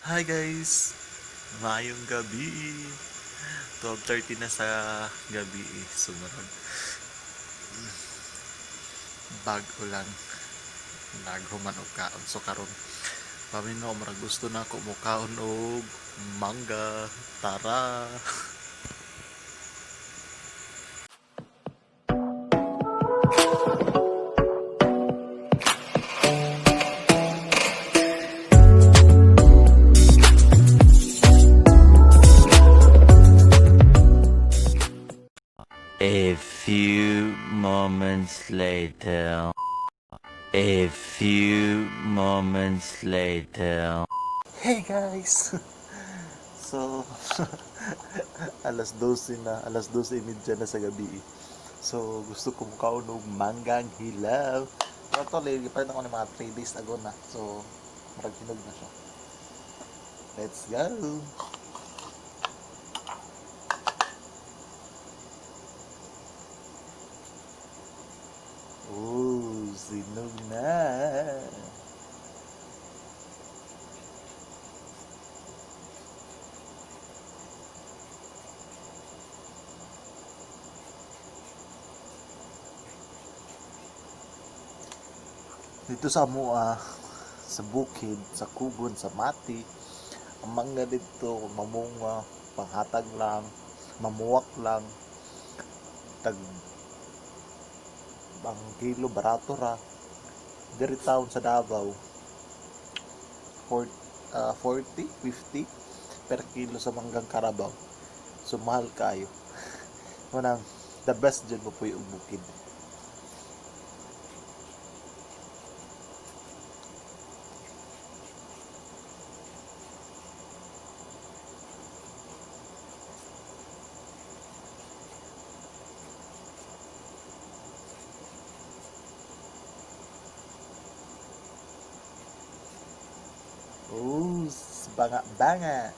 Hi guys! Maayong gabi! 12:30 na sa gabi eh. Sumunod. Bago lang. Naghuman og kaon. So karon paminaw, murag gusto na ako mukaon og mangga. Tara! A few moments later. A few moments later. Hey guys! So, alas 12 na, alas 12:30 na sa gabi eh. So, gusto ko mukaon og manggang hilaw. Pero actually, gipalit ako ng mga 3 days ago na. So, murag hinog na siya. Let's go! Oh, sinog na! Dito sa Mua, sa bukid, sa kugon, sa mati, ang mangga dito, mamunga, panghatag lang, mamuwak lang, tag ang kilo barato ra. Diri town sa Davao, 40, 50 per kilo sa manggang karabaw. So mahal kayo. Manang the best dyan mo po yung bukid. Oh, banga banga.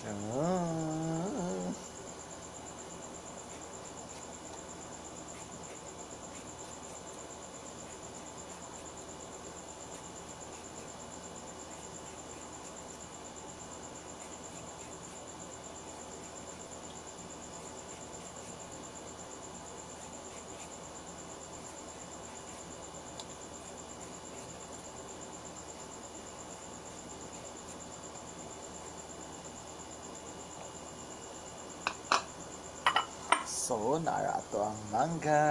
Ah. So, nara ato ang mangga.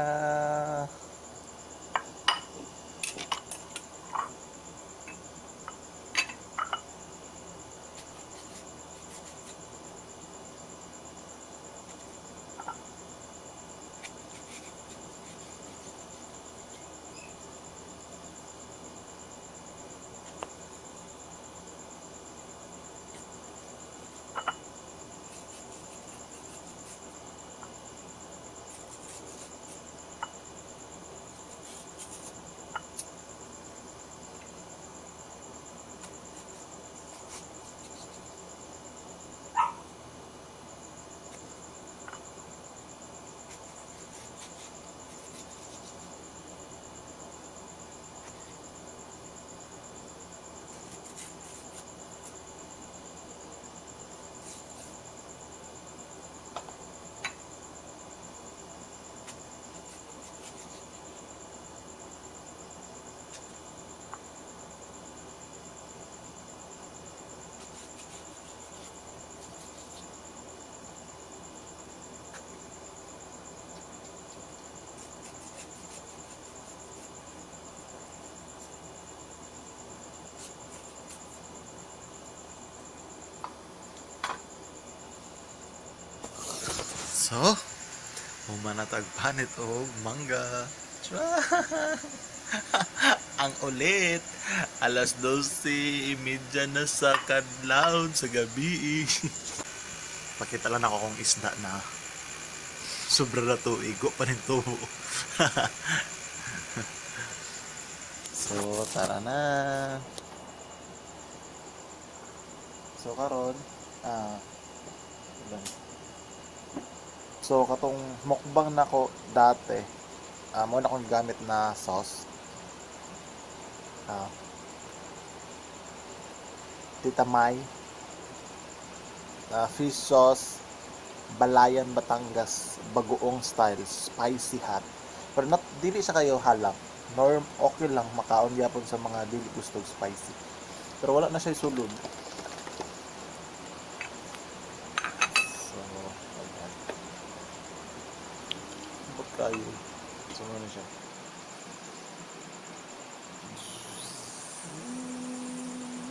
So, human na tag panit og mangga. Ang ulit, alas 12:30 na sa kadlawon sa gabi. Pakita lang ako kung isda na sobra na tuig, wa pa rin tubo. So, tara na. So, karon, ilan? So, katong mukbang nako dati, mo na akong gamit na sauce. Ah, Tita Mai, fish sauce, Balayan, Batangas, bagoong style, spicy hot. Pero not, dili siya kayo halang. Norm, okay lang, makaon gyapon sa mga dili gusto og spicy. Pero wala na siya sulod. So, ayan. Ba't kayo? So, ano siya?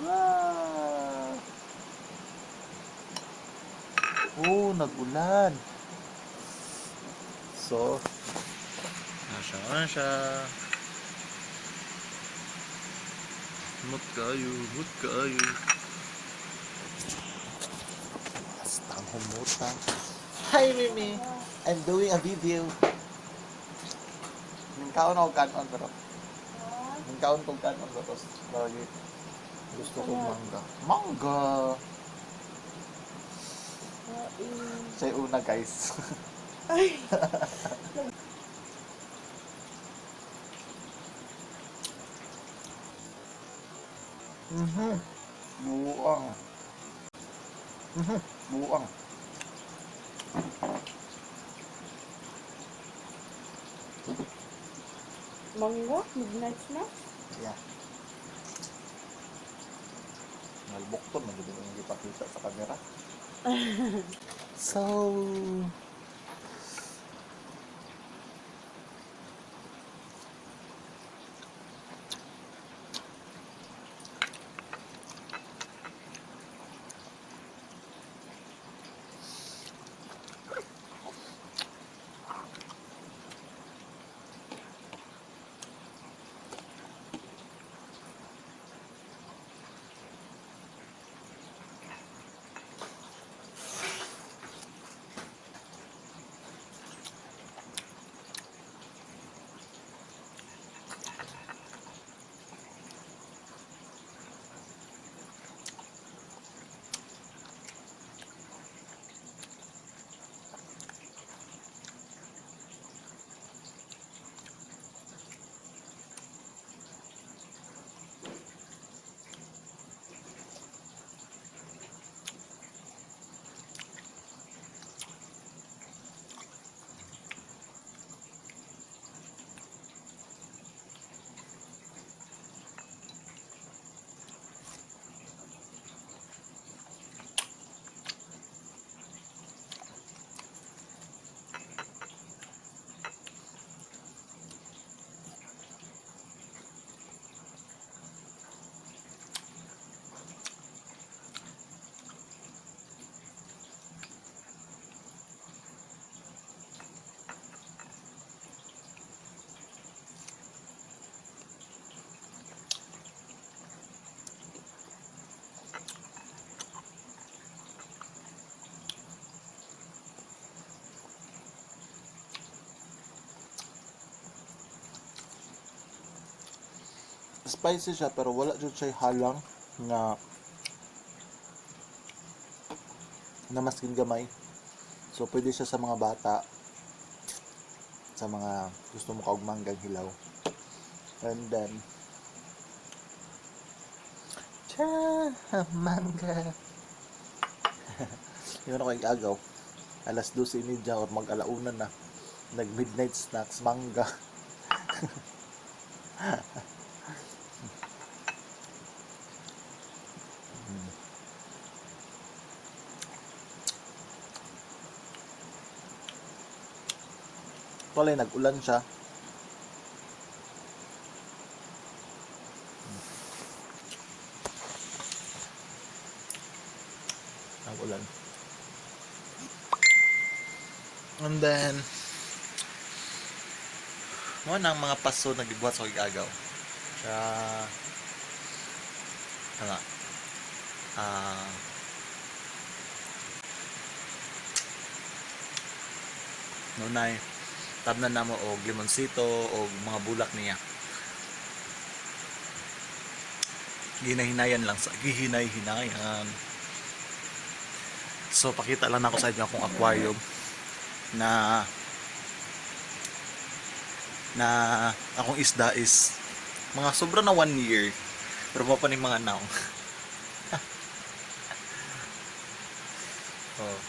Ah! Oh, nag-ulan. So, nasa na siya. Mut kayo, mut kayo. Basta ang humuta. Hi, Mimi! I'm doing a video. Ningkaon ako kanon pero. Ningkaon ko kanon pero. Lagi. Gusto ko mangga. Mangga! Siya yung una, guys. Ay. Buang. Buang. Mangga? Midnight snack? Yeah. Nalbok to, medyo din yung ipakita sa camera. So, spicy siya pero wala jud siya halang nga na maskin gamay. So pwede siya sa mga bata, sa mga gusto mo kaog manggang hilaw. And then cha mangga. Yun ako yung agaw. Alas 12:30 or mag alauna na. Nag midnight snacks mangga. Tuloy, nag-ulan siya. Nag-ulan. And then, Mo na ang mga paso na gibuhat sa agaw. Siya nga nunay tabnan namo og limonsito og mga bulak niya. Ginahinayan lang sa gihinay-hinayan. So pakita lang ako sa inyo akong aquarium na na akong isda is mga sobra na 1 year pero mo pa ni mga naong. Oh.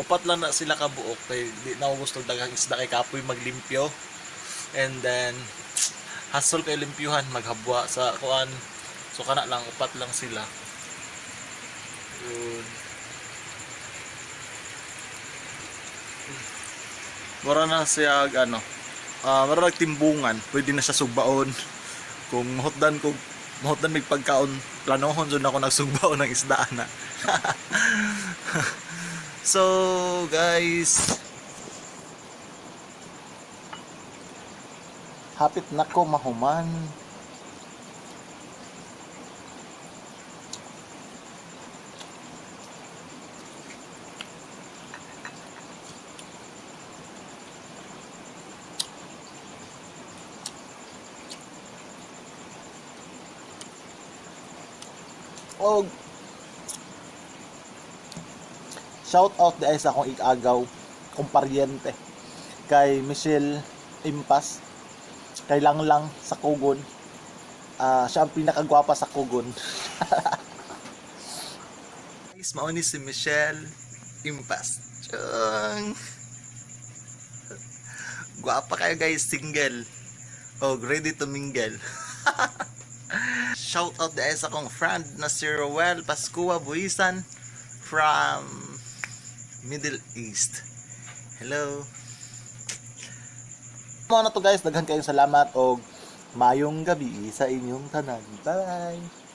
Upat lang na sila kabuok kay di na ako gusto daghang isda kay kapoy maglimpyo and then hassle kay limpyuhan maghabwa sa kuan, so kana lang, upat lang sila. Yun. Mura na siya ano, mura timbungan, pwede na siya sugbaon kung mahutdan, kung mahutdan may pagkaon, planohon jud ako nagsugbaon ng isda na. So guys, hapit na ko mahuman. Og shout out di ay sa akong igagaw kong paryente kay Michelle Impas, kay Langlang sa Kugon. Ah, siya ang pinakagwapa sa Kugon. Guys, mao ni si Michelle Impas. Chung! Gwapa kayo guys, single. Og ready to mingle. Shout out di ay sa akong friend na si Roel Pascua Buisan from Middle East. Hello. Mao na to guys, daghan kayong salamat og mayong gabi sa inyong tanan. Bye.